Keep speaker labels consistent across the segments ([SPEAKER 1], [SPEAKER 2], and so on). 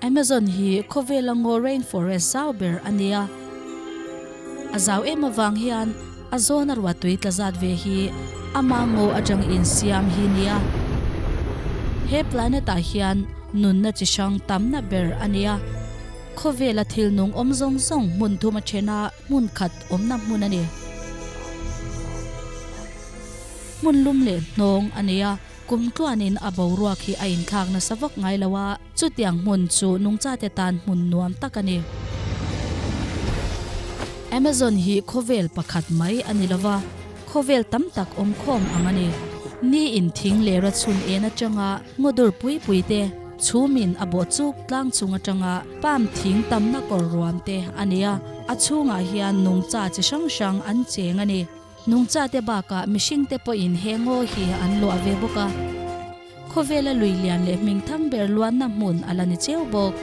[SPEAKER 1] Amazon hi khawvela ngaw rainforest zau ber a nia. A zau em avang hian a zawn a ruahtui tla zat ve hi ama ngaw atang insiam hi nia. He planet ah hian nunna chi hrang tamna ber a nia. Khawvela thil nung awm zawng zawng hmun thum a then a, hmun khat awmna hmun a ni. Hmun lum leh hnawng a nia. Kum tluanin a boruak hi a inthlak nasa vak ngai lo a, chutiang hmun chu nungchate tan hmun nuam tak a ni. Amazon hi khawvel pakhat mai a ni lova, khawvel tam tak awm khawm ang a ni. Ni in thing leh rachhun en atanga ngawdur pui pui te, chhumin a bawh chuk tlang chung atanga palm thing tamna kawr ruam te a ni a, a chhungah hian nungcha chi hrang hrang an cheng a ni. Nungchate bakah mihringte pawhin he ngaw hi an luah ve bawk a, khawvela lui lian leh hmingthang ber luanna hmun a la ni cheu bawk.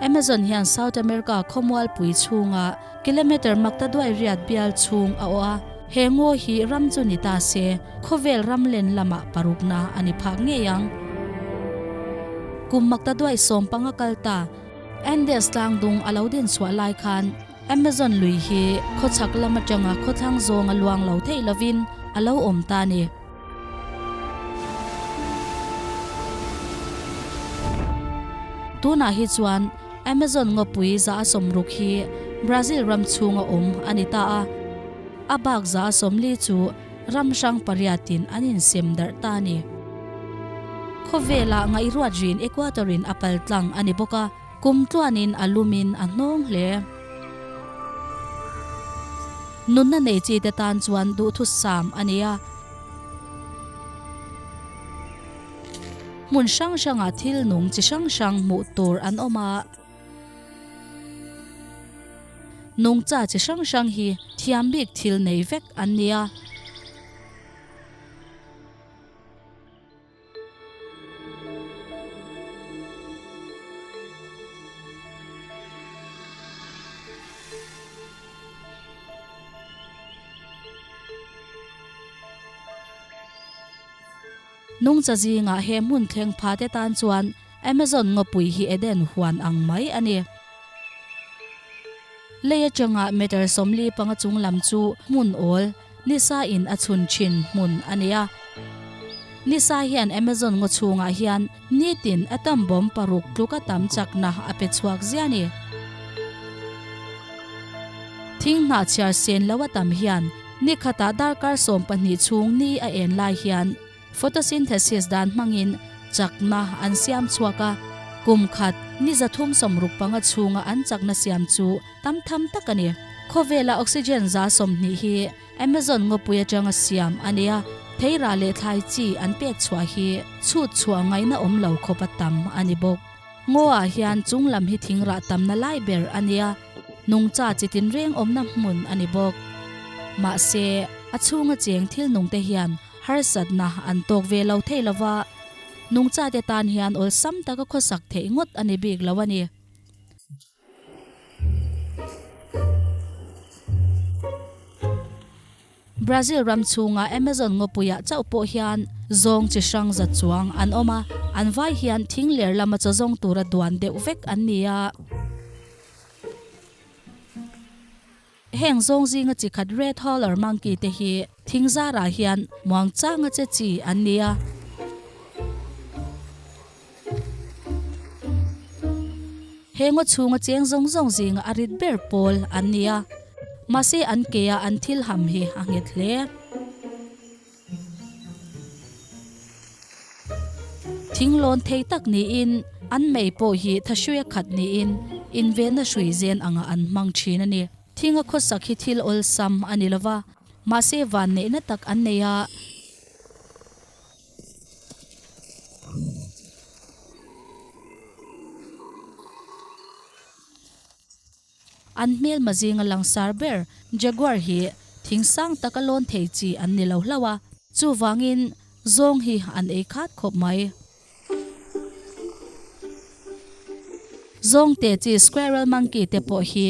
[SPEAKER 1] Amazon hian South America khawmualpui chhunga kilometre makta duai riat bial chhung a awh a, he ngaw hi ram chu ni ta se, khawvel ram len lamah parukna a ni phak ngei ang. Kum makta duai sawmpanga kal ta, Andes tlangdung a lo din chhuah lai khan, Amazon lui hi khawchhak lam atanga khawthlang zawnga luang lo theih lovin a lo awm ta a ni. Tunah hi chuan Amazon ngawpui za a sawmruk hi Brazil ram chhunga awm a ni ta a, a bak za a sawmli chu ram hrang pariatin an insem darh ta a ni. Khawvelah ngaihruat rin Equator-in a paltlang a ni bawk a. Kum tluanin a lumin a hnawng hle. Nunna nei chi te tan chuan duhthusam a ni a. Hmun hrang hrangah thil nung chi hrang hrang hmuh tur an awm a. Nungcha chi hrang hrang hi thiam bik thil nei vek an ni a. Nungcha zingah he hmun thleng pha te tan chuan Amazon ngawpui hi Eden huan ang mai a ni. Lei atanga meter 45 chung lam chu hmun awl, Nisa in a chhun thin hmun a ni a. Nisa hian Amazon ngaw chhungah hian nitin atom bomb paruk tluka tam chakna a pe chhuak zia ni. Thing hnah chhiar sen lo a tam hian ni khatah darkar 12 chhung ni a en lai hian photosynthesis dan hmangin chakna an siam chhuak a. Kum khat ni 365 chhunga an chakna siam chu tam tham tak a ni. Khawvela oxygen 20% hi Amazon ngawpui atanga siam a ni a, theira leh thlai chi an pek chhuah hi chhut chhuah ngaihna awm lo khawp a tam a ni bawk. Ngaw-ah hian chung lam hi thingrah tamna lai ber a ni a, nungcha chi tinreng awmna hmun a ni bawk. Mahse, a chhunga cheng thil nungte hian harsatna an tawk ve lo thei lova, nungchate tan hian awlsam taka khawsak theih ngawt a ni bik lo a ni. Brazil ram chhunga Amazon ngawpuiah chauh pawh hian zawng chi hrang za chuang an awm a, an vai hian thing ler lama chaw zawng tura duan deuh vek an ni a. Heng zawng zinga chi khat Red Howler Monkey te hi thing zarah hian muang changa che chi an ni a. He ngaw chhunga cheng zawng zawng zinga a rit ber pawl an ni a, mahse an ke a an thil ham hi a nghet hle. Thing lawn thei tak niin an mei pawh hi thahruia khat niin invenna hrui zen anga an hmang thin a ni. Thinga khawsak hi thil awlsam a ni lova, mahse vanneihna tak an nei a. An hmelma zinga langsar ber Jaguar hi thing sang taka lawn thei chi an ni lo hlauh a, chuvangin zawng hi an ei khat khawp mai. Zawngte chi squirrel monkey te pawh hi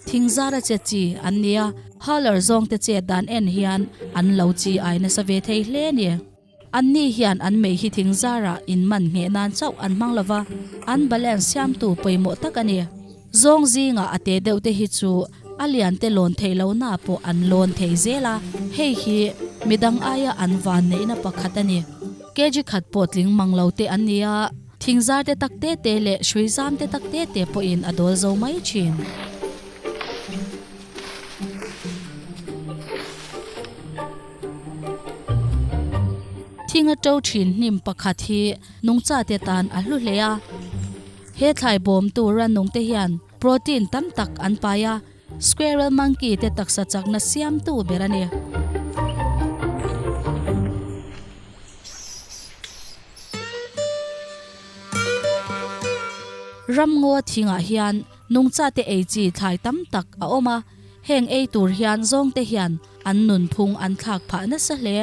[SPEAKER 1] thing zara che chi an ni a, howler zawngte chet dan en hian an lo chi ai nasa ve thei hle a ni. Anni hian an mei hi thing zara in man ngheh nan chauh an hmang lova, an balance siamtu pawimawh tak a ni. Zawng zingah a te deuh te hi chu a lian te lawn theih lohna pawh an lawn thei zel a, hei hi midang aia an van neihna pakhat a ni. Kg khat pawh tling mang lo te an ni a, thing zar te tak te te leh hrui zam te tak te te pawhin a dawl zo mai thin. Thing a to thin hnim pakhat hi nungchate tan a hlu hle a. He thlai bawmtu rannungte hian protein tam tak an pai a, squirrel monkey te taksa chakna siamtu ber a ni. Ramngaw thingah hian nungchate ei chi thlai tam tak a awm a, heng ei tur hian zawngte hian an nunphung an thlak phah nasa hle.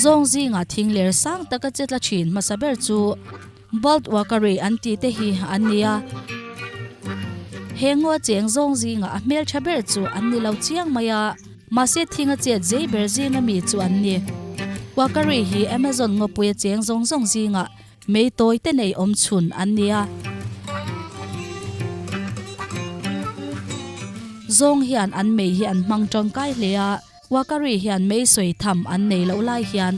[SPEAKER 1] Zawng zingah thing ler sang taka che tla thin hmasa ber chu Bald Uakari an tih te hi an ni a. He ngaw cheng zawng zingah a hmeltha ber chu an ni lo chiang mai a, mahse thing a chet zei ber zinga mi chu an ni. Uakari hi Amazon ngawpui a cheng zawng zawng zingah Mei tawi te nei awm chhun an ni a. Zawng hian an mei hi an hmang tangkai hle a, Wakari hian mei sawi tham an nei loh lai hian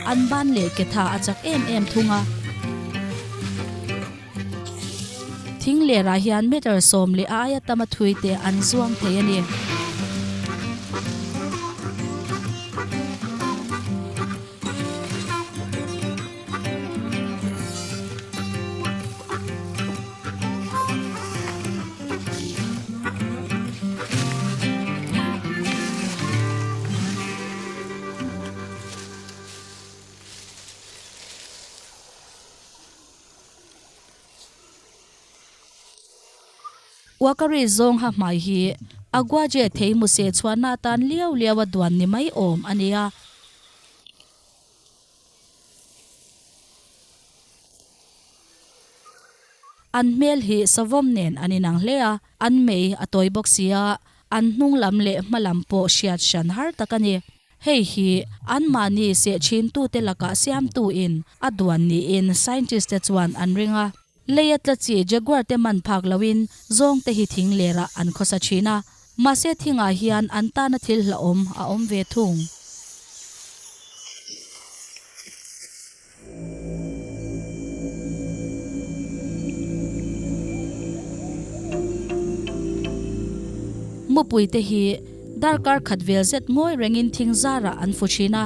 [SPEAKER 1] an ban leh ke tha a chak em em thung a. Thing lerah hian meter 10 leh a aia tama thui te an zuang thei a ni. Uakari zawng ha hmai hi Aguaje thei muse chhuahna atan liau liau a duan ni mai awm a nia. An hmel hi savawm nen an inang hle a, an mei a tawi bawk si a, an hnung lam leh hma lam pawh hriat hran har tak a ni. Hei hi anmahni seh chhintute lakah siamtuin a duan niin scientist te chuan an ring a. Lei a tla chi jaguar te man phak loin zawng te hi thing lerah an khawsa thin a, mahse thingah hian an tana thil hlauhawm a awm ve thung. Mupui te hi darkar khat vel zet ngawi rengin thing zarah an fu thin a,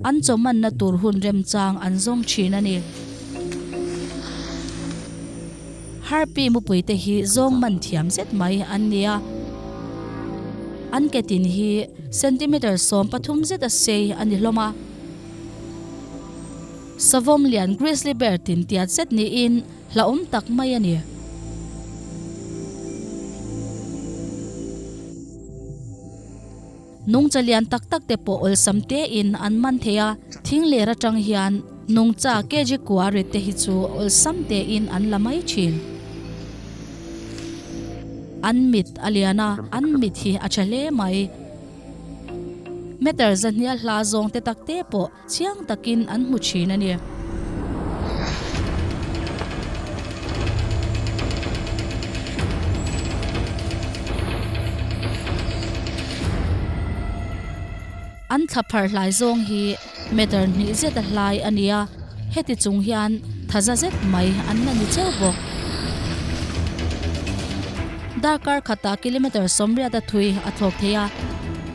[SPEAKER 1] an chawmanna tur hun remchang an zawng thin a ni. Harpy mupui te hi zawng man thiam zet mai an ni a, an ke tin hi centimeter 13 zet a sei a ni hlawm a. Savawm lian grizzly bear tin tiat zet niin hlauhawm tak mai a ni. Nungcha lian tak tak te pawh awlsam tein an man thei a, thing ler atang hian nungcha kg kua rit te hi chu awlsam tein an la mai thin. An mit a lian a, an mit hi a tha hle mai. Meter zahnia hla zawng te tak te pawh chiang takin an hmu thin a ni. An thla phar hlai zawng hi meter hnih zet a hlai a ni a, heti chung hian thaza zet mai an la ni cheu bawk. Darkar khatah kilometer 80 a thui a thlawk thei a,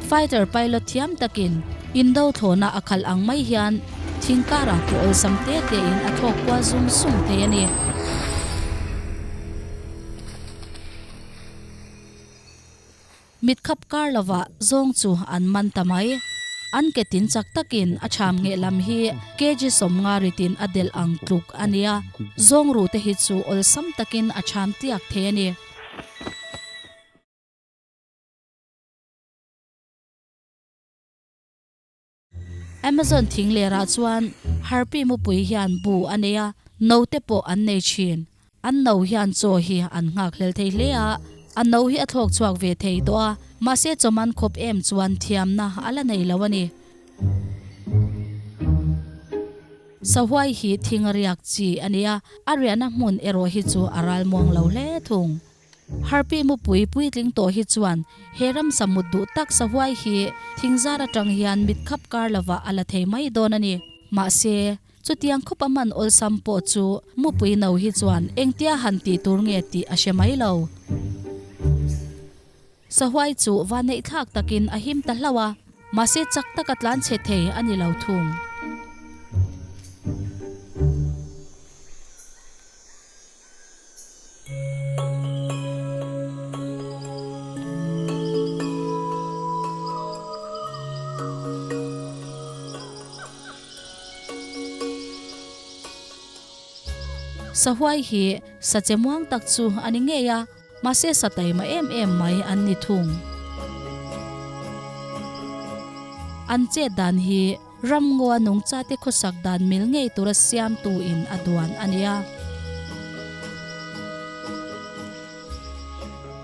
[SPEAKER 1] fighter pilot thiam takin. Indo thlawhna a khalh ang mai hian thing karah pawh awlsam te te in a thlawk kual zung zung thei a ni. Mit khap kar lovah zawng chu an man ta mai. An ke tin chak takin a cham ngheh lam hi kg 50 ritin a delh ang tluk a nia. Zawng ru te hi chu awlsam takin a cham tiak thei a ni. Amazon thing lerah chuan Harpy mupui hian bu a nei a, no te pawh an nei thin. An no hian chaw hi an nghak hlel thei hle a, a no hi a thlawk chhuak ve thei tawh a, mahse chaw man khawp em chuan thiamna a la nei lo a ni. Sahuai hi thing a riak chi a ni a, a riahna hmun erawh hi chu a ralmuang lo hle thung. Harpy mupui puitling tawh hi chuan he ramsa mut duh tak sahuai hi thingzar atang hian mit khap kar lovah a la thei mai dawn a ni. Mahse, chutiang khawp a man awlsam pawh chu mupui no hi chuan engtia han tih tur nge tih a hre mai lo. Sahuai chu vaneihthlak takin a him ta hlauh a, mahse chak taka tlan chhe thei a ni lo thung. Sahuai hi sa che muang tak chu a ni ngei a, mahse sa taima em em mai an ni thung. An chet dan hi Ramngaw a nungchate khawsak dan mil ngei tura siamtu in a duan a nia.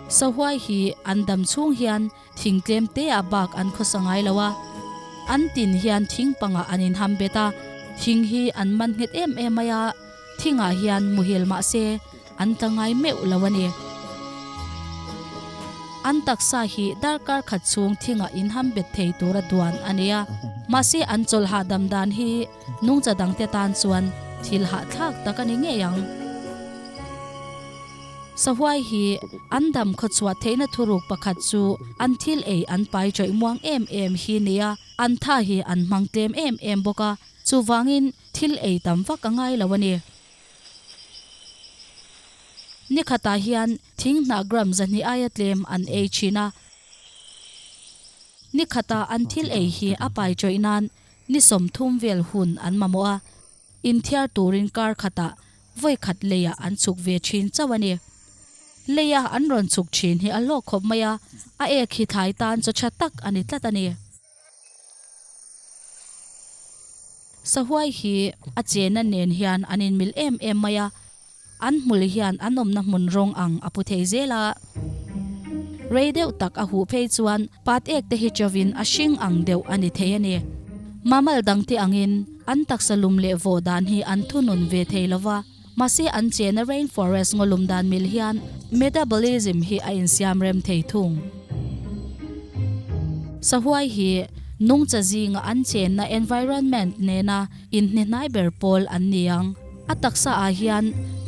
[SPEAKER 1] Sahuai hi an dam chhung hian thing tlem te ah bak an khawsa ngai lo a, an tin hian thing pangah an inham bet a, thing hi an man nghet em em mai a, thingah hian muhil mah se an tla ngai meuh lo a ni. An taksa hi darkar khat chhung thingah inham bet thei tura duan a ni a, mahse an chawlh hahdam dan hi nungcha dangte tan chuan thil hahthlak tak a ni ngei ang. Sahuai hi an dam khawchhuah theihna thuruk pakhat chu an thil ei an pai chawih muang em em hi nia, an tha hi an hmang tlem em em bawk a, chuvangin thil ei tam vak a ngai lo a ni. Ni khatah hian thing hnah gram 200 aia tlem an ei thin a. Ni khata an thil ei hi a pai chawih nan ni 30 vel hun an mamawh a, inthiar turin kar khatah vawi khat leiah an chhuk ve thin chauh a ni. Leia an rawn chhuk thin hi a hlawk khawp mai a, a ek hi thlai tan chaw tha tak a ni tlat a ni. Sahuai hi a chena nen hian an inmil em em mai a, an hmul hian an awmna hmun rawng ang a pu thei zel a. Rei deuh tak a huh phei chuan pat ek te hi chawin a hring ang deuh a ni thei a ni. Mammal dangte angin an taksa lum leh vawh dan hi an thunun ve thei lo va, mahse an chena rainforest ngaw lum dan mil hian metabolism hi a insiam rem thei thung. Sahuai hi nungcha zinga an chenna environment nena inhnehnai ber pawl an ni ang. A taksa ah hian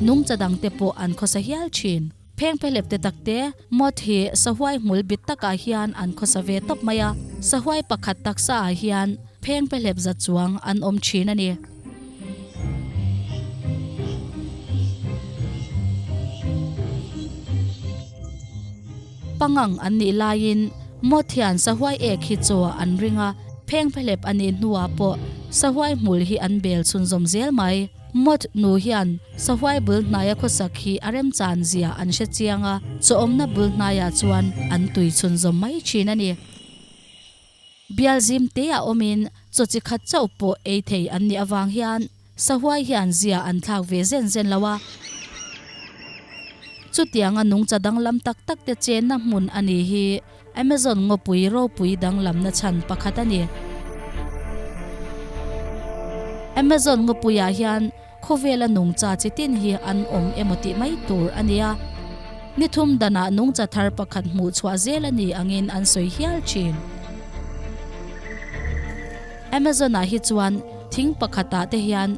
[SPEAKER 1] nungcha dangte pawh an khawsa hial thin. Pheng phelep te takte moth hi sahuai hmul bit takah hian an khawsa ve tawp mai a, sahuai pakhat taksa ah hian pheng phelep za chuang an awm thin a ni. Pangang an nih laiin moth hian sahuai ek hi chaw an ring a, pheng phelep a nih hnuah pawh sahuai hmul hi an bel chhunzawm zel mai. Moth nu hian sahuai bul hnaia khawsak hi a remchan zia an hre chiang a, chawawmna bul hnaiah chuan an tui chhunzawm mai thin a ni. Bial zim te a awmin chaw chi khat chauh pawh ei thei an nih avang hian sahuai hian zia an thlak ve zen zen lo a. Chutianga nungcha danglam tak tak te chenna hmun a ni hi Amazon ngawpui ropui danglamna chhan pakhat a ni. Amazon ngawpuiah hian khawvela nungcha chi tin hi an awm emaw tih mai tur a nia. Ni thum danah nungcha thar pakhat hmuh chhuah zel a ni angin an sawi hial thin. Amazon-ah hi chuan thing pakhatah te hian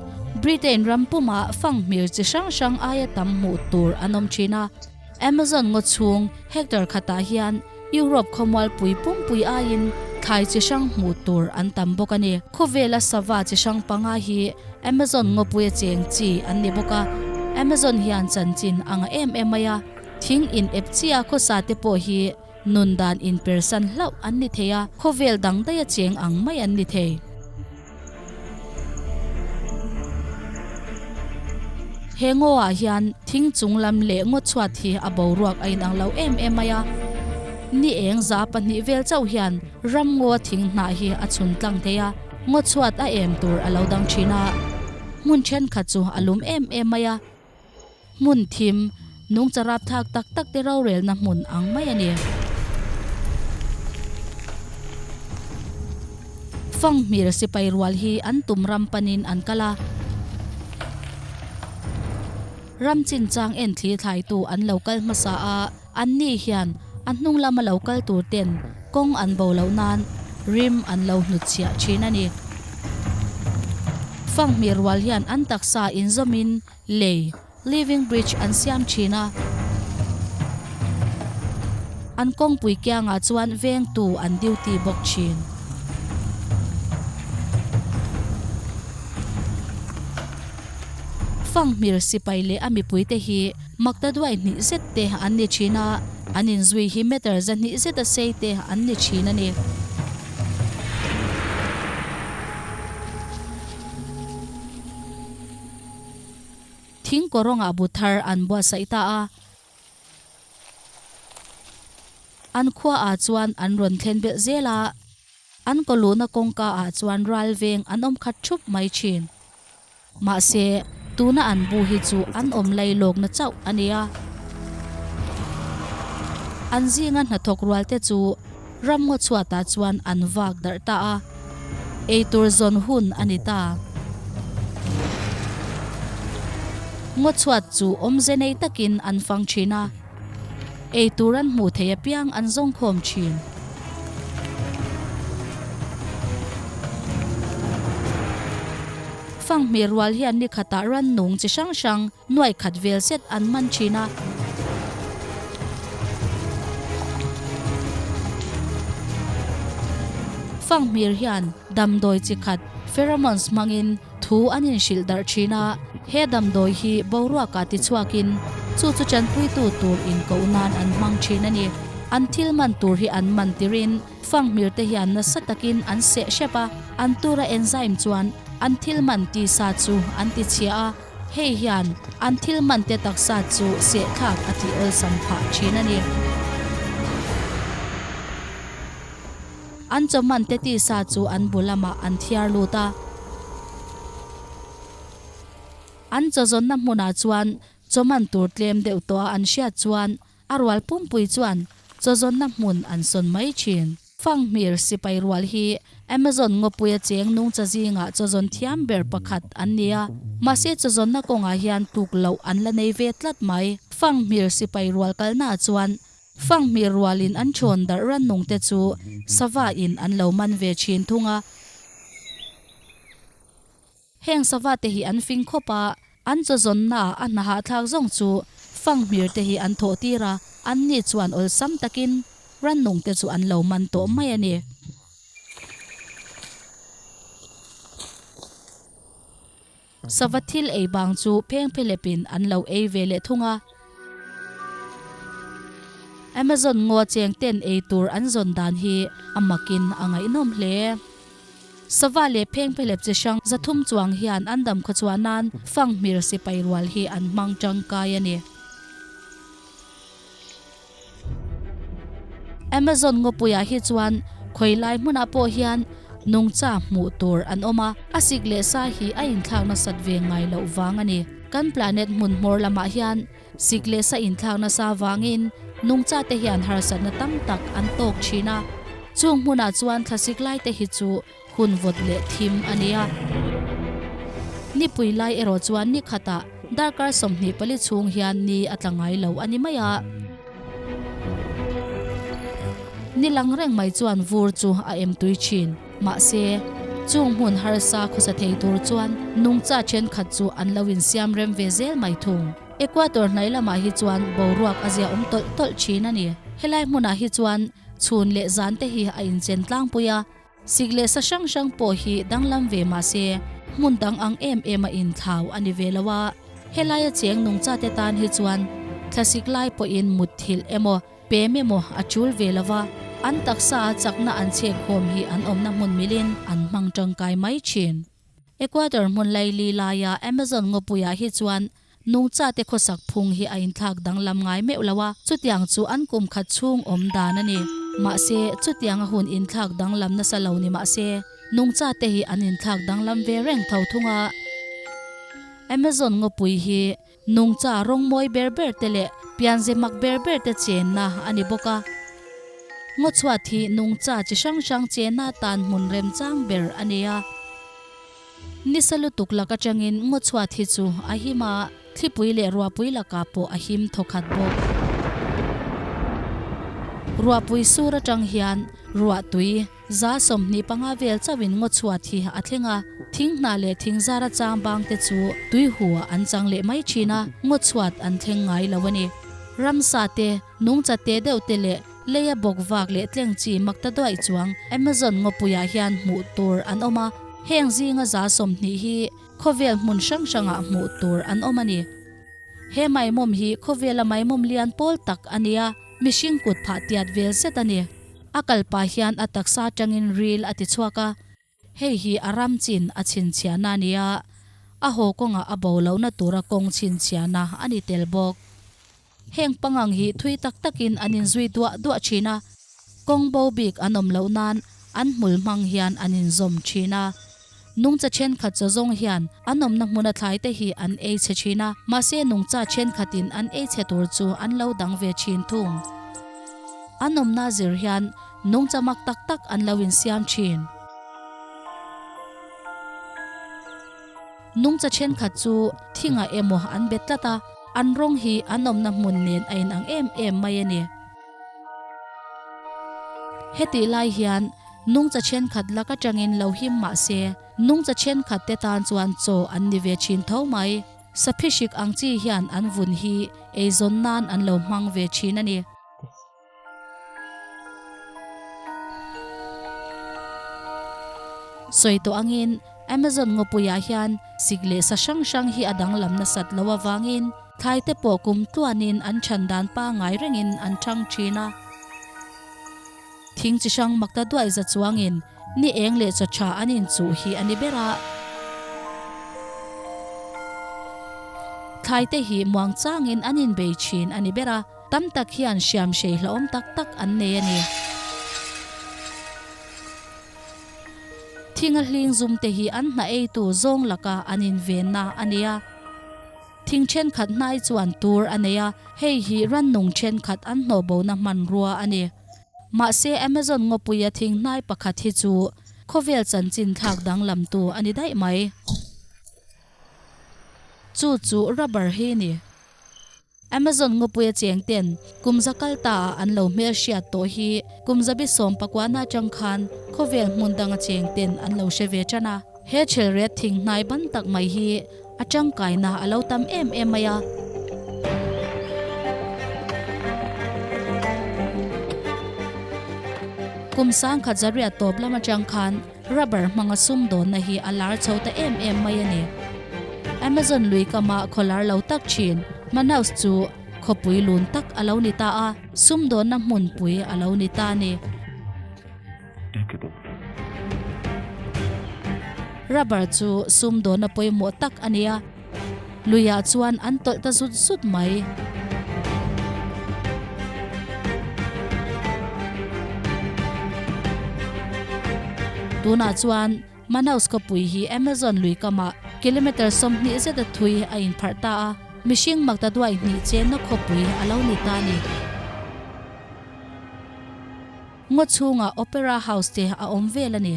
[SPEAKER 1] Britain ram pumah fanghmir chi hrang hrang aia tam hmuh tur an awm thin a. Amazon ngaw chhung hectare khatah hian Europe khawmualpui pumpui aiin Thlai chi hrang hmuh tur an tam bawk a ni. Khawvela sava chi hrang panga hi Amazon ngawpuia cheng chi an ni bawk a. Amazon hian chanchin a ngah em em mai a. Thing in ep chia khawsa te pawh hi nun dan inpersan hlauh an ni thei a, khawvel dang daia cheng ang mai an ni thei. He ngaw ah hian thing chung lam leh ngaw chhuat hi a boruak a inang lo em em mai a. Ni eng za pahnih vel chauh hian ram ngaw thing hnah hi a chhun tlang thei a, ngaw chhuat a em tur a lo dang thin a. Hmun thenkhat chu a lum em em mai a. Hmun thim, nungcha rapthlak tak tak te rorelna hmun ang mai a ni. Fanghmir sipai rual hi an tum ram panin an kal a. Ram chinchang en thli thlaitu an lo kal hmasa a, anni hian a hnung lama lo kal tur ten kawng an bo loh nan rim an lo hnutchhiah thin a ni. Fanghmir rual hian an taksa inzawmin Lei, Living Bridge, an siam thin a. An kawngpui kiangah chuan vengtu an duty bawk thin. Fanghmir sipai leh a mipuite hi makta duai hnih zet te an ni thin a, an inzui hi meter zahnih zeta sei te an ni thin a ni. Thing kawrawngah bu thar an buatsaih ta a. An khua ah chuan an rawn thlen belh zel a. An kaw luhna kawngka ah chuan ral veng an awm khat thup mai thin. Mahse, tuna an bu hi chu an awm lai lawkna chauh a nia. An zinga hnathawk rual te chu ramngaw chhuatah chuan an vak darh ta a. Eitur zawn hun a ni ta. Ngaw chhuat chu awmze nei takin an fang thin a, eitur an hmuh theih apiang an zawng khawm thin. Fanghmir rual hian ni khatah rannung chi hrang hrang nuai khat vel zet an man thin a. Fanghmir hian damdawi chi khat pheromones hmangin thu an inhrilh darh thin a, he damdawi hi boruakah tichhuakin chu chu chanpuitu tur inkoh nan an hmang thin a ni. An thil man tur hi an man tirin fanghmir te hian nasa takin an seh hrep a, an tura enzyme chuan an thil man tisa chu an tichhia a. Hei hian an thil man te taksa chu sehthlak a tih awlsam phah thin a ni. An chaw man te tisa chu an bu lamah an thiar lut a. An chaw zawnna hmunah chuan chaw man tur tlem deuh tawha an hriat chuan a rual pumpui chuan chaw zawnna hmun an sawn mai thin. Fanghmir sipai rual hi Amazon ngawpuia cheng nungcha zingah chawzawn thiam ber pakhat an ni a, mahse chawzawnna kawngah hian tluk loh an la nei ve tlat mai. Fanghmir sipai rual kalnaah chuan Fanghmir rualin an thawn darh rannungte chu sava in an lo man ve thin thung a. Heng sava te hi an fing khawp a, an chawzawnna a hna hahthlak zawng chu fanghmir te hi an thawh tir a, an ni chuan awlsam takin rannung te chu an lo man tawh mai a ni. Sava thil ei bang chu phengphelepin an lo ei ve leh thung a. Amazon ngaw cheng ten ei tur an zawn dan hi a makin a ngaihnawm hle. Sava leh phengphelep chi hrang zathum chuang hian an dam khawchhuah nan fanghmir sipai rual hi an hmang tangkai a ni. Amazon ngawpuiah hi chuan khawi lai hmunah pawh hian nungcha hmuh tur an awm a, a sik leh sa hi a inthlak nasat ve ngai loh vang a ni. Kan planet hmun hmawr lamah hian sik leh sa inthlak nasa vangin nungcha te hian harsatna tam tak an tawk thin a, chung hmunah chuan thlasik lai te hi chu hun vawt leh thim a ni a. Nipui lai erawh chuan ni khatah darkar 24 chhung hian ni a tla ngai lo a ni mai a. Ni lang reng mai chuan vur chu a em tui thin. Mahse, chung hmun harsa khawsa thei tur chuan nungcha thenkhat chu an lo insiam rem ve zel mai thung. Equator hnai lamah hi chuan boruak a ziaawm tawlh tawlh thin a ni. Helai hmunah hi chuan. Chhun leh zan te hi a inchen tlangpui a, sik leh sa hrang hrang pawh hi danglam ve mah se hmun dang ang em em a inthlau a ni ve lo a. Helaia cheng nungchate tan hi chuan thlasik lai pawhin mutthilh emaw pem emaw a tul ve lo va, an taksa a chakna an chhek khawm hi an awmna hmun milin an hmang tangkai mai thin. Ecuador hmun laili laia Amazon ngawpuiah hi chuan nungchate khawsak phung hi a inthlak danglam ngai meuh lo a, chutiang chu an kum khat chhung awm dan a ni. Mahse, chutiang a hun inthlak danglam nasa lo ni mah se, nungchate hi an inthlak danglam ve reng tho thung a. Amazon ngawpui hi Nungcha rawng mawi ber ber te leh pianze mak ber ber te chenna a ni bawk a. Ngaw chhuat hi nungcha chi hrang hrang chenna tan hmun remchang ber a ni a. Nisa lutuk lak atangin ngaw chhuat hi chu a him a, thlipui leh ruahpui lakah pawh a him thawkhat bawk. Ruahpui sur atang hian ruahtui. 25 vel chauhin ngaw chhuat hi a thleng a, thing hnah leh thing zara chang bang te chu tui hu an chang leh mai thin a, ngaw chhuat an thleng ngai lo a ni. Ramsa te, nungcha te deuh te leh leia bawk vak leh tleng chi mak ta duaih chuang Amazon ngawpuiah hian hmuh tur an awm a, heng zinga 20 hi khawvel hmun hrang hrangah hmuh tur an awm a ni. He maimawm hi khawvela maimawm lian pawl tak a ni a, mihring kut phah tiat vel zet a ni. A kal pah hian a taksa atangin ril a ti chhuak a, hei hi a ram chin a chhinchhiahna a ni a, a haw kawngah a bo lohna tura kawng chhinchhiahna a ni tel bawk. Heng pangang hi thui tak takin an inzui duah duah thin a, kawng bo bik an awm loh nan an hmul hmang hian an inzawm thin a. Nungcha thenkhat chaw zawng hian an awmna hmuna thlai te hi an ei chhe thin a, mahse nungcha thenkhatin an ei chhe tur chu an lo dang ve thin thung. An awmna zir hian nungcha mak tak tak an lo insiam thin. Nungcha thenkhat chu thingah emaw an bet tlat a, an rawng hi an awmna hmun nen a inang em em mai a ni. Hetih lai hian nungcha thenkhat lak atangin lo him mah se, nungcha thenkhat te tan chuan chaw an ni ve thin tho mai. Saphihrik ang chi hian an vun hi eizawn nan an lo hmang ve thin a ni. Sawi tawh angin Amazon ngawpuiah hian sik leh sa hrang hrang hi a danglam nasat lo avangin, Thlai te pawh kum tluanin an chhan dan pangai rengin an thang thin a. Thing chi hrang mak ta duaih za chuangin ni eng leh chaw tha an inchuh hi a ni ber a. Thlai te hi muang changin an inbei thin a ni ber a, tam tak hian hriam hrei hlauhawm tak tak an nei a ni. Thinga hling zum te hi an hna eitu zawng laka an invenna a ni a. Thing thenkhat hnai chuan tur a nei a, hei hi rannung thenkhat an hnawhbona hmanrua a ni. Mahse, Amazon ngawpuia thing hnai pakhat hi chu khawvel chanchin thlak danglamtu a ni daih mai. Chu chu rubber hi ni. Amazon ngawpuia cheng ten kum za kal ta ah an lo hmelhriat tawh hi kum zabi 19 na atang khan khawvel hmun danga cheng ten an lo hre ve tan a. He ṭhelret thing hnai ban tak mai hi a tangkaina a lo tam em em mai a. Kum 1800 tawp lam atang khan rubber hmanga sumdawnna hi a lar chho ta em em mai a ni. Amazon lui kama khaw lar lo tak thin Manaus chu khawpui lun tak a lo ni ta a, sumdawnna hmunpui a lo ni ta a ni. Rubber chu sumdawna pawimawh tak a ni a, luiah chuan an tawlh ta zut zut mai. Tunah chuan Manaus khawpui hi Amazon lui kamah kilometre 20 zeta thui a inpharh ta a, mihring maktaduai hnih chenna khawpui a lo ni ta a ni. Ngaw chhungah Opera House te a awm vel a ni.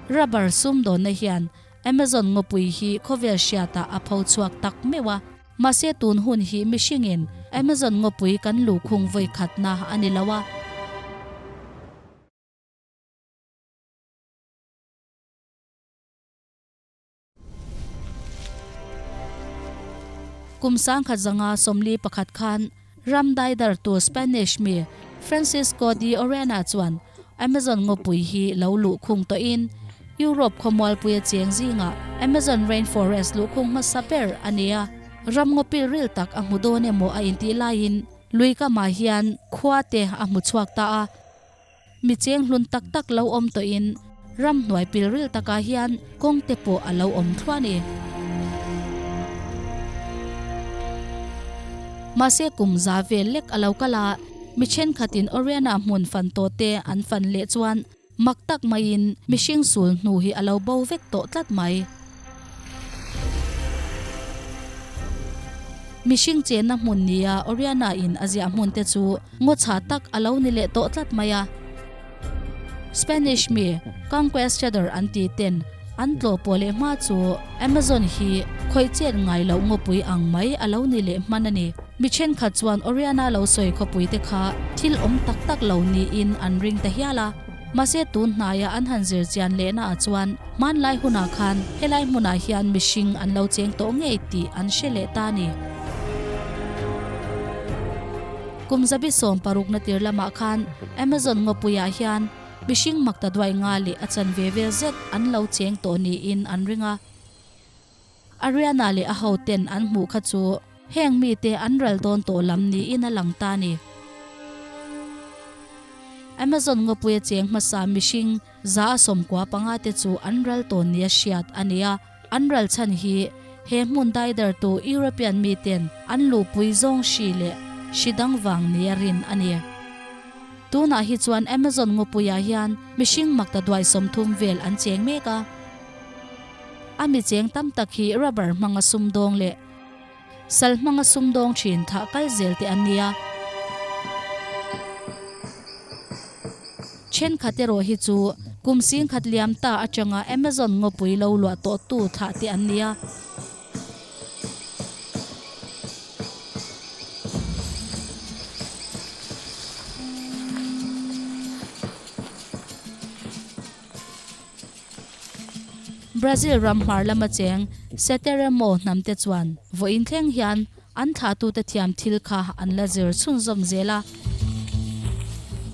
[SPEAKER 1] Rubber sumdawnna hian Amazon ngawpui hi khawvel hriatah a pho chhuak tak meuh a, mahse tun hun hi mihringin Amazon ngawpui kan luhkhung vawi khatna a ni lo a. Kum 1941 khan Ram daidartu Spanish mi Francisco de Orellana chuan Amazon ngawpui hi lo luhkhung tawhin Europe khawmualpuia cheng zingah Amazon rainforest luhkhung hmasa ber a ni a. Ram ngawpil ril tak a hmu dawn emaw a intih laiin lui kamah hian khua te a hmu chhuak ta a. Mi cheng hlun tak tak lo awm tawhin ramhnuai pilril takah hian kawng te pawh a lo awm thluah a ni. Mahse kum za vel lek a lo kal a, mi thenkhatin Oriana hmun fan tawh te an fan leh chuan mak tak maiin mihring sul hnu hi a lo bo vek tawh tlat mai. Mihring chenna hmun nia Oriana in a ziah hmun te chu ngaw chhah tak a lo ni leh tawh tlat mai a. Spanish mi Conquestador an tih ten an tlawh pawh leh hma chu Amazon hi khawih chet ngai loh ngawpui ang mai a lo ni leh hman a ni. Mi thenkhat chuan Oriana lo sawi khawpui te kha thil awm tak tak lo niin an ring ta hial a. Mahse tun hnaia an han zir chian lehna ah chuan hmanlai hunah khan helai hmunah hian mihring an lo cheng tawh ngei tih an hre leh ta a ni. Kum zabi 60 na tir lamah khan Amazon ngawpuiah hian mihring makta duai nga leh a chanve vel zet an lo cheng tawh niin an ring a. Ariana leh a hoten an hmuh kha chu heng mite an ral dawn tawh lam niin a lang ta a ni. Amazon ngawpuia cheng hmasa mihring 195 te chu an ral tawn nia hriat a ni a, an ral chhan hi he hmun daidartu European miten an luhpui zawng hri leh hri dang vang nia rin a ni. Tunah hi chuan Amazon ngawpuiah hian mihring makta duai 30 vel an cheng mek a. A mi cheng tam tak hi rubber hmanga sumdawng leh sal hmanga sumdawng thin thah kal zel te an nia. Thenkhat erawh hi chu kum singkhat liam ta atanga Amazon ngawpui lo luah tawh tu thlah te an nia. Brazil ram hmar lama cheng Seteremo hnam te chuan vawiin thleng hian an thlahtute thiam thil kha an la zir chhunzawm zel a.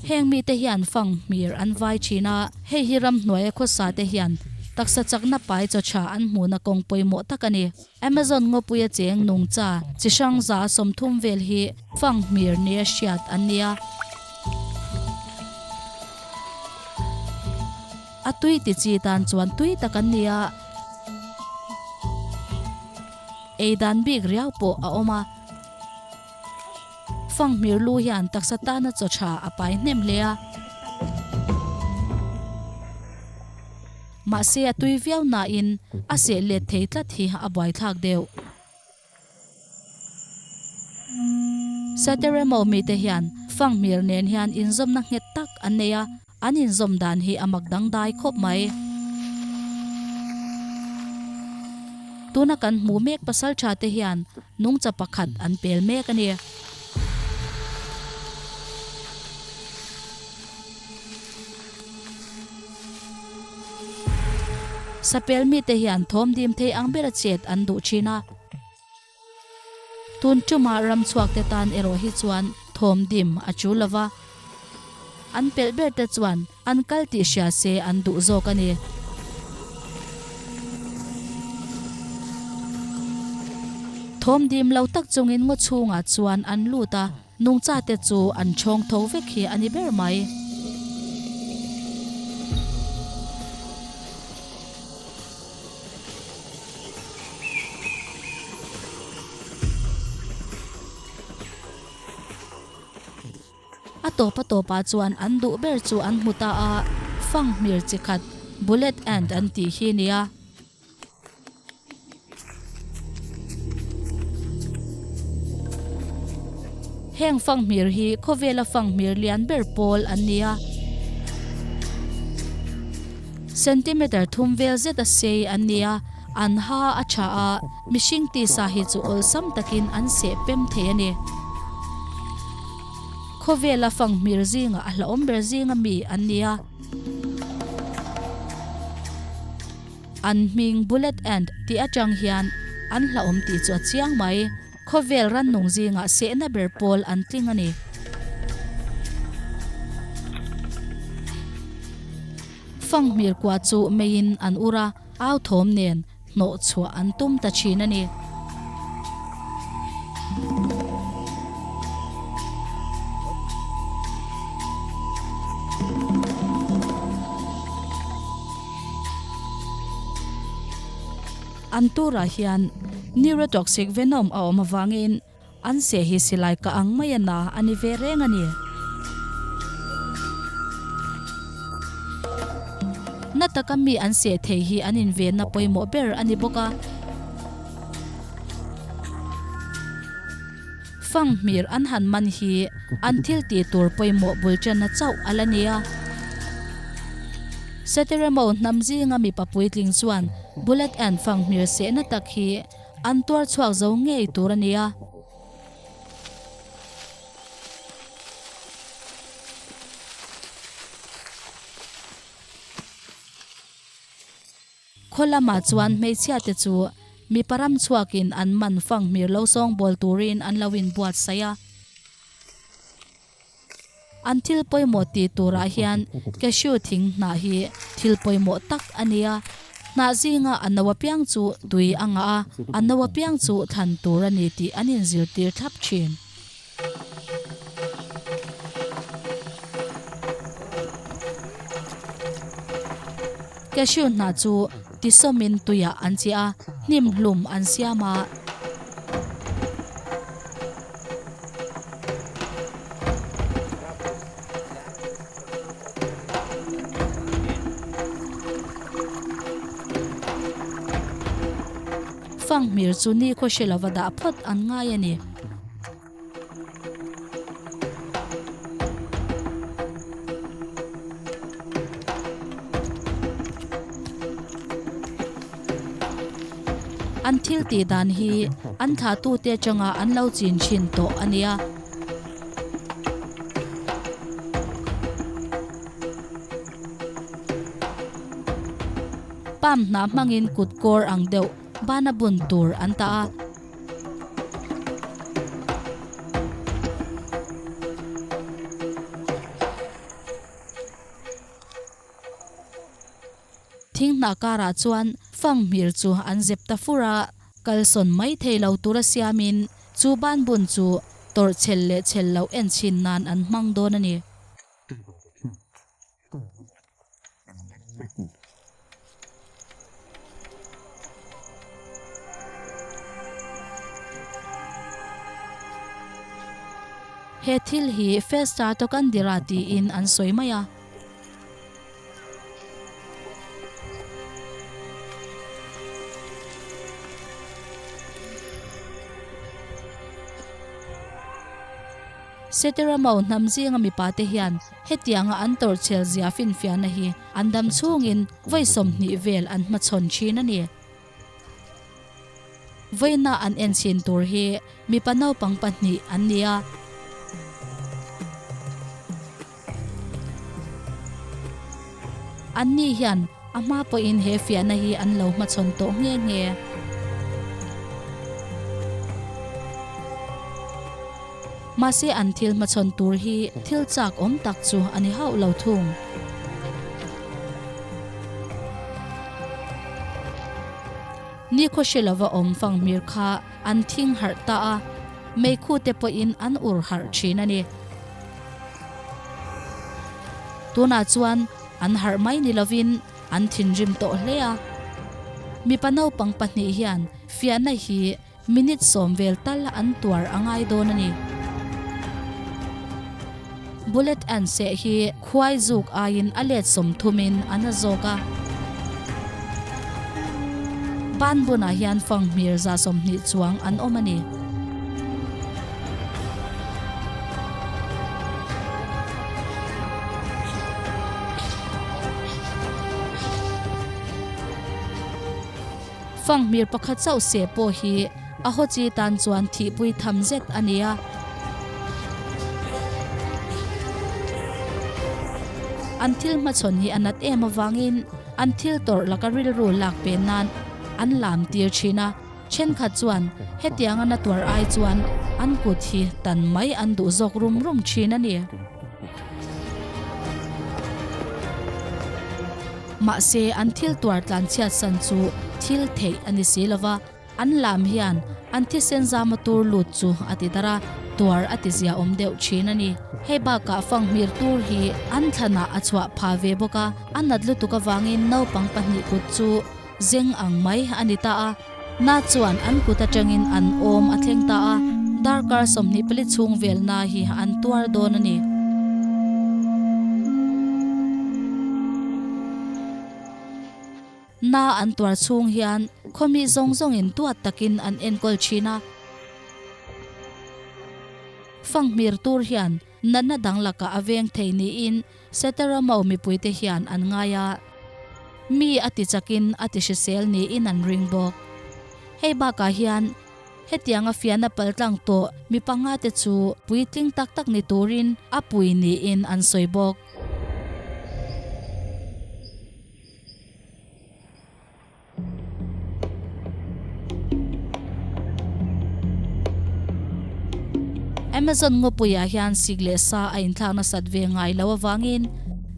[SPEAKER 1] Heng mite hian fang hmir an vai thin a, hei hi ramhnuaia khawsa te hian taksa chakna pai chaw tha an hmuhna kawng pawimawh tak a ni. Amazon ngawpuia cheng nungcha chi hrang 30 vel hi fang hmir nia hriat an ni a. A tui ti chi tan chuan tui tak an ni a, ei dan bik riau pawh a awm a. Fanghmir lu hian taksa tana chaw tha a pai hnem hle a. Mahse a tui viau nain a seh let thei tlat hi a buaithlak deuh. Sateremo mite hian fanghmir nen hian inzawmna nghet tak an nei a, an inzawm dan hi a mak dangdai khawp mai. Tuna kan hmuh mek pasal tha te hian nungcha pakhat an pel mek a ni. Sapel mite hian thawm dim thei ang bera chet an duh thin a. Tun tumah ram chhuak te tan erawh hi chuan thawm dim a chu lo va. An pelh ber te chuan an kal tih hria se an duh zawk a ni. Thawm dim lo tak chungin ngaw chhungah chuan an lut a. Nungcha te chu an chhawng tho vek hi a ni ber mai. A tawp a tawpah chuan an duh ber chu an hmu ta a, fanghmir chi khat bullet ant an tih hi nia. Heng fanghmir hi khawvela fanghmir lian ber pawl an ni a. Centimeter thum vel zet a sei an ni a, an ha a tha a, mihring tisa hi chu awlsam takin an seh pem thei a ni. Khawvela fanghmir zinga a hlauhawm ber zinga mi an ni a. An hming Bullet Ant tih atang hian an hlauhawm tih chu a chiang mai. Khawvel rannung zingah sehna ber pawl an tling a ni. Fanghmir kua chu meiin an ur a, au thawm nen hnawh chhuah an tum ta thin a ni. An turah hian neurotoxic venom a awm avangin an seh hi silai ka ang mai a na a ni ve reng a ni. Na taka mi an seh thei hi an invenna pawimawh ber a ni bawk a. Fanghmir an han man hi an thil tih tur pawimawh bul ṭanna chauh a la nia. Seteremo hnam zinga mipa puitling chuan Bullet and fanghmir sehna tak hi an tuar chhuak zo ngei tur a nia. Khaw lamah chuan hmeichhiate chu mipa ram chhuakin an man fanghmir lo sawngbawl turin an lo inbuatsaih a. An thil pawimawh tih turah hian cashew thing hnah hi thil pawimawh tak a ni a. Hnah zinga a no apiang chu tui a ngah a, a no apiang chu thlan tur a ni tih an inzirtir thlap thin. Cashew hnah chu tisawmin tuiah an chiah a, hnim hlum an siam a. Fanghmir chu nikhaw hre lova dah phawt an ngai a ni. An thil tih dan hi an thlahtute atanga an lo chin thin tawh a nia. Palm hnah hmangin kut kawr ang deuh bana bun tur an tah a. Thing hnah karah chuan fanghmir chu an zep ta fur a, kalsawn mai thei lo tura siamin chu banbun chu tawrh chhel leh chhel loh en chhin nan an hmang dawn a ni. He thil hi Festa Tokandira tiin an sawi mai a. Seteramo hnam zinga mipate hian hetianga an tawrhchhel zia finfiahna hi an dam chhungin vawi 20 vel an hmachhawn thin a ni. Vawiina an en chhin tur hi mipa naupang pahnih an ni a. Anni hian a hma pawhin he fiahna hi an lo hmachhawn tawh nghe nghe. Mahse an thil hmachhawn tur hi thil chak awm tak chu a ni hauh lo thung. Nikhaw hre lova awm fanghmir kha an thing harh ta a, meikhu te pawhin an ur harh thin a ni. Tunah chuan an harh mai ni lovin an thinrim tawh hle a. Mipa naupang pahnih hian fiahna hi minute sawm vel tal an tuar a ngai dawn a ni. Bullet an seh hi khuai zuk aiin a let sawmthumin a na zawk a. Banbunah hian fanghmir 120 chuang an awm a ni. Fanghmir pakhat chauh seh pawh hi a haw chi tan chuan thihpui tham zet a ni a. An thil hmachhawn hi a nat em avangin an thil tawrh laka rilru lak pen nan an lam tir thin a. Thenkhat chuan hetianga na tuar ai chuan an kut hi tan mai an duh zawk rum rum thin a ni. Mahse an thil tuar tlanchhiat san chu thil theih a ni si lova. An lam hian an thisen zama tur lut chu a ti darh a, tuar a ti zia awm deuh thin a ni. Hei bakah fanghmir tur hi an thlanah a chhuah pha ve bawk a, a nat lutuk avangin naupang pahnih kut chu zeng ang mai a ni ta a. Na chuan an kut atangin an awm a thleng ta a, darkar 24 chhung vel na hi an tuar dawn a ni. Na an tuar chhung hian khawmi zawng zawngin tuat takin an enkawl thin a. Fanghmir tur hian natna dang lakah a veng thei niin Setaramo mipuite hian an ngai a. Mi a ti chakin a ti hrisel niin an ring bawk. Hei bakah hian hetianga fiahna paltlang tawh mi panga te chu puitling tak tak ni turin a pui niin an sawi bawk. Amazon ngawpuiah hian sik leh sa a inthlak nasat ve ngai lo avangin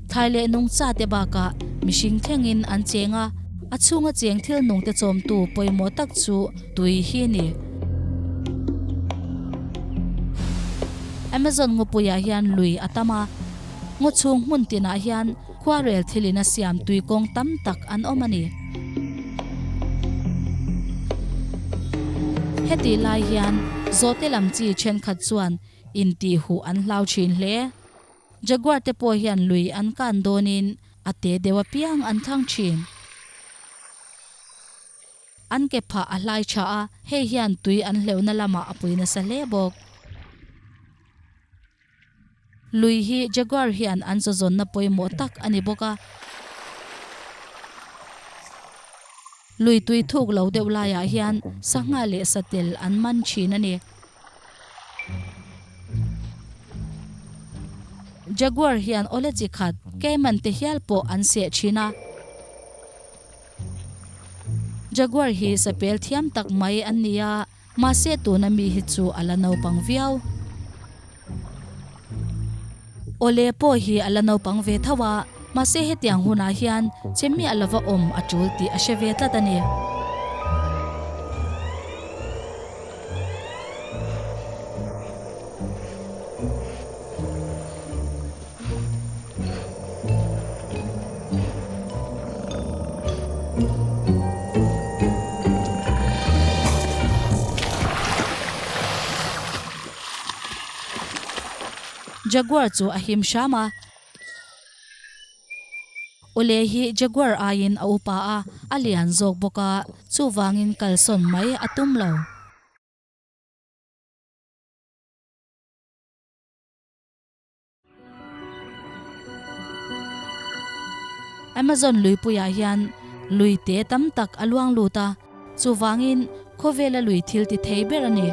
[SPEAKER 1] thlai leh nungcha te bakah mihring thlengin an cheng a, a chhunga cheng thil nungte chawmtu pawimawh tak chu tui hi a ni. Amazon ngawpuiah hian lui a tam a, ngaw chhung hmun tinah hian Khuarel thilin a siam tui kawng tam tak an awm a ni. Hetih lai hian zawhte lam chi thenkhat chuan intih huh an hlau thin hle. Jaguar te pawh hian lui an kan dawnin a te deuh apiang an thlang thin. An ke phah a hlai tha a, hei hian tui an hleuhna lamah a pui nasa hle bawk. Lui hi Jaguar hian an chawzawnna pawimawh tak a ni bawk a. Lui tui thuk lo deuh laiah hian sangha leh satel an man thin a ni. Jaguar hian awle chi khat caiman te hial pawh an seh thin a. Jaguar hi sapel thiam tak mai an ni a. Mahse tuna mi hi chu a la naupang viau. Awle pawh hi a la naupang ve tho a, mahse hetiang hunah hian che miah lova awm a tul tih a hre ve tlat a ni. Jaguar chu a him hram a. Awle hi Jaguar aiin a upa a, a lian zawk bawk a, chuvangin kalsawn mai a tum lo. Amazon luipuiah hian lui te tam tak a luang lut a, chuvangin khawvela lui thil ti thei ber a ni.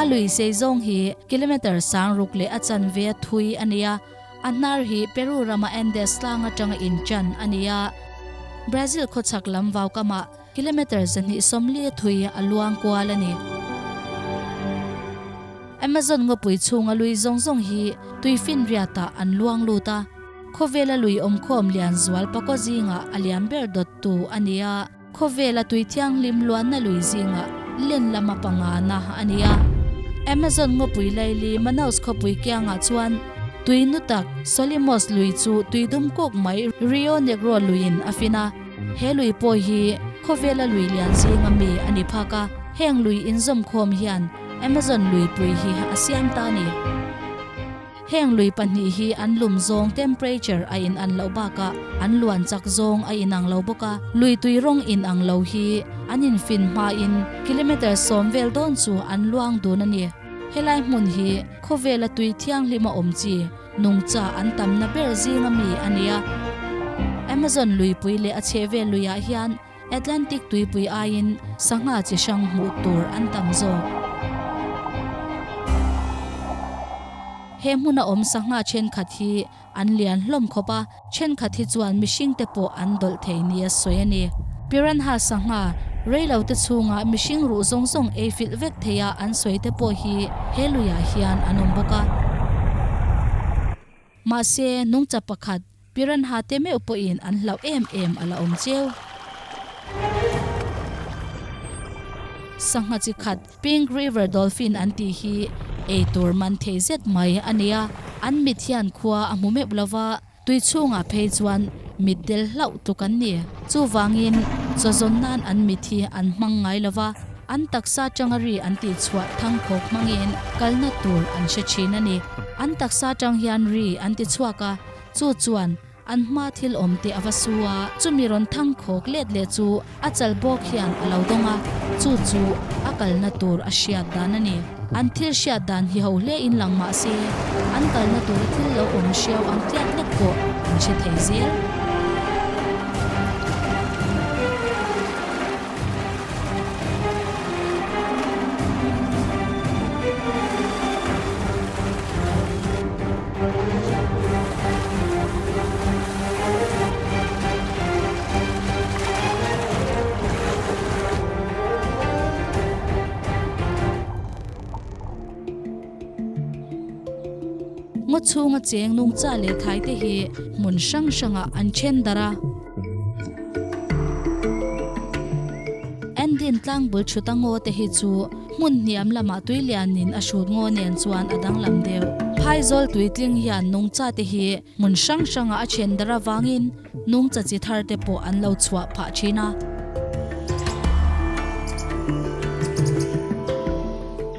[SPEAKER 1] A lui sei zawng hi kilometre sang ruk leh a chanve a thui a ni a, a hnar hi Peru rama Andes tlang atanga inchan a ni a, Brazil khawchhak lam vaukamah Kilometre 240 a thui a luang kual a ni. Amazon ngawpui chhunga lui zawng zawng hi tuifinriatah an luang lut a, khawvela lui awmkhawm lian zual pakaw zingah a lian ber dawttu a ni a, khawvela tui thianghlim luanna lui zingah len lama pangana a ni a. Amazon ngawpui laili Manaus khawpui kiangah chuan tui nu tak Solimos lui chu tui dum kuk mai Rio Negro luiin a fin a. He lui pawh hi khawvela lui lian zinga mi a ni phak a, heng lui inzawmkhawm hian Amazon luipui hi a siam ta a ni. Heng lui pahnih hi an lum zawng temperature a in an loh bakah an luan chak zawng a inang lo bawk a, lui tui rawng inang lo hi an infin hmain kilometre 10 vel dawn chu an luang dun a ni. Helai hmun hi khawvela tui thianghlim a awm chi. Nungcha an tamna ber zinga mi a ni a. Amazon luipui leh a chhehvel luiah hian Atlantic tuipui aiin sangha chi hrang hmuh tur an tam zawk. He hmuna awm sangha thenkhat hi an lian hlawm khawp a, thenkhat hi chuan mihringte pawh an dawlh thei nia sawi a ni. Piranha sangha reilo te chhunga mihring ruh zawng zawng ei filh vek theia an sawi te pawh hi he luiah hian an awm bawk a. Mahse, nungcha pakhat Piranha te meuh pawhin an hlauh em em a la awm cheu. Sangha chi khat Pink River Dolphin an tih hi ei tur man thei zet mai a ni a, an mit hian khua a hmu meuh lo va, tui chhungah phei chuan mit del hlauh tluk an ni. Chuvangin chawzawn nan an mit hi an hmang ngai lo va, an taksa tanga ri an tihchhuah thangkhawk hmangin kalna tur an hre thin a ni. An taksa tang hian ri an tichhuak a, Chu chuan an hma thil awm te a va su a, chumi rawn thang khawk let leh chu a chal bawk hian a lo dawng a, chu chu a kalna tur a hriat dan a ni. An thil hriat dan hi ho hle in lang mah se, an kalna tura thil lo awm hriau ang tliat lek pawh an hre thei zel. Ngaw chhunga cheng nungcha leh thai te hi hmun hrang hrangah an then darh a. Endin tlangbul thut a ngaw te hi chu Hmun hniam lamah tui lianin a hrut ngaw nen chuan a danglam deuh. Phaizawl tuitling hian nungcha te hi hmun hrang hrangah a then dar avangin nungcha chi thar te pawh an lo chhuah phah thin a.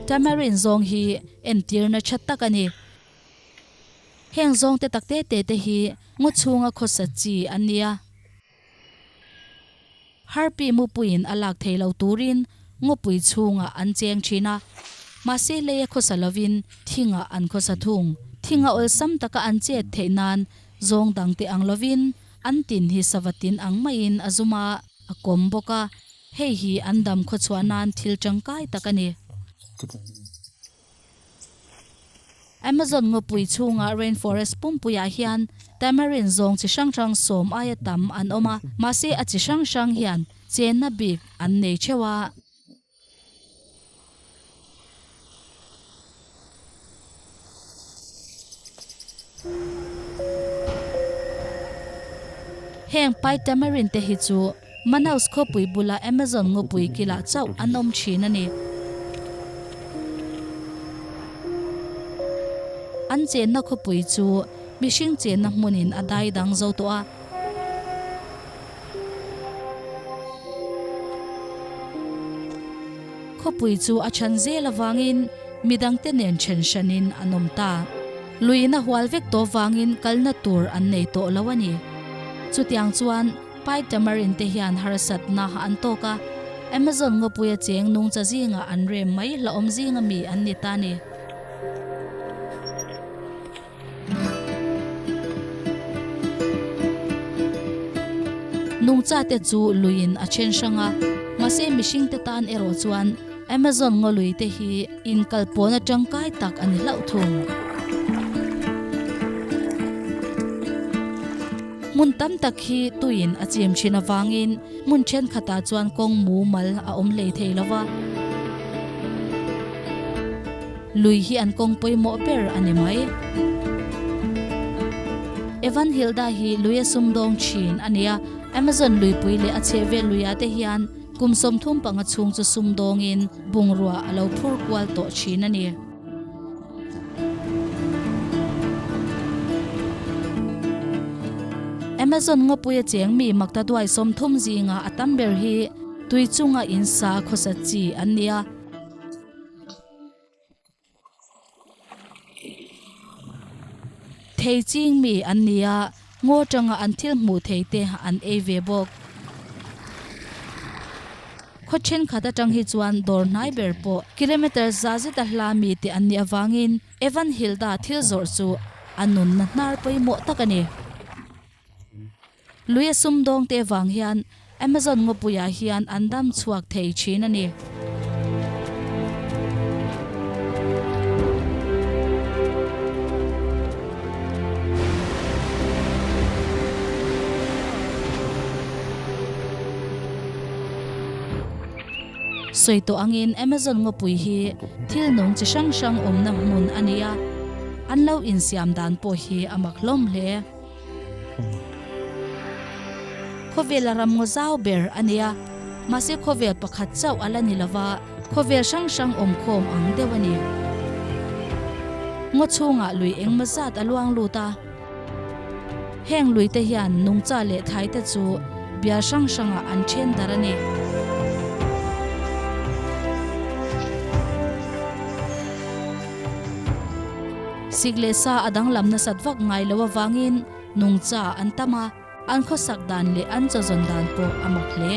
[SPEAKER 1] Tamarin zawng hi entirna tha tak a ni. Heng zawng te tak te te te hi ngaw chhunga khawsa chi an nia. Harpi mupuiin a lak thei lo turin ngawpui chhungah an cheng thin a, mahse leia khawsa lovin thingah an khawsa thung. Thinga awlsam taka an chet theih nan zawng dangte ang lovin an tin hi sava tin ang maiin a zum a, a kawm bawk a, hei hi an dam khawchhuah nan thil tangkai tak a ni. Amazon ngawpui chhunga rainforest pumpuiah hian tamarin zawng chi hrang hrang sawm aia tam an awm a, mahse a chi hrang hrang hian chenna bik an nei theuh a. Heng pai tamarin te hi chu Manaus khawpui bula Amazon ngawpui kilah chauh an awm thin a ni. An chenna khawpui chu mihring chenna hmunin a dai dang zo tawh a. Khawpui chu a chhan zel avangin midangte nen then hranin an awm ta. Luiin a hual vek tawh vangin kalna tur an nei tawh lo a ni. Chutiang chuan. Pai Tamarin te hian harsatna an tawk a, Amazon ngawpuia cheng nungcha zingah an rem mai hlauhawm zinga mi an ni ta ni. Nungcha te chu luiin a then hrang a, mahse mihring te tan erawh chuan Amazon ngaw lui te hi inkalpawhna tangkai tak a ni hlauh thung. Hmun tam tak hi tuiin a chim thin avangin hmun thenkhatah chuan kawng mumal a awm hlei thei lo va. Lui hi an kawng pawimawh ber a ni mai. Evan Hilda hi lui a sumdawng thin a nia, Amazon luipui leh a chhehvel luiah te hian kum 35 chhung chu sumdawngin bungrua a lo phur kual tawh thin a ni. Amazon ngawpuia cheng mi makta duai 30 zinga a tam ber hi tui chunga in sa khawsa chi an ni a. Thei ching mi an ni a, ngaw tanga an thil hmuh thei te an ei ve bawk. Khaw thenkhat atang hi chuan dawr hnai ber pawh kilometre za zeta hla mi te an nih avangin Evan Hilda thil zawrh chu a nunna hnar pawimawh tak a ni. Lui a sumdawng te vang hian Amazon ngawpuiah hian an dam chhuak thei thin a ni. Sawi tawh angin Amazon ngawpui hi thil nung chi hrang hrang awmna hmun a ni a, an lo insiam dan pawh hi a mak hlawm hle. Khawvela ram ngaw zau ber a ni a, mahse khawvel pakhat chauh a la ni lova, khawvel hrang hrang awmkhawm ang deuh a ni. Ngaw chhungah lui engmaw zat a luang lut a. Heng luite hian nungcha leh thlaite chu bial hrang hrangah an then darh a ni. Sik leh sa a danglam nasat vak ngai lo avangin nungcha an tam a, an khawsak dan leh an chawzawn dan pawh a mak hle.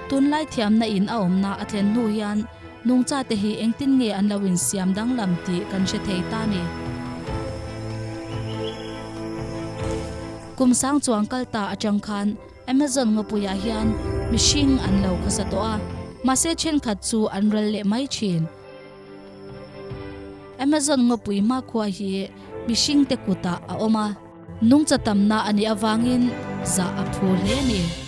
[SPEAKER 1] Tunlai thiamna in a awmna a thlen hnu hian Nungchate hi engtin nge an lo insiam danglam tih kan hre thei ta ni. Kum sang chuang kal ta atang khan Amazon ngawpuiah hian mihring an lo khawsa tawh a, mahse thenkhat chu an ral leh mai thin. Amazon ngawpui hmakhua hi mihringte kutah a awm a, nungcha tamna a nih avangin zah a phu hle a ni.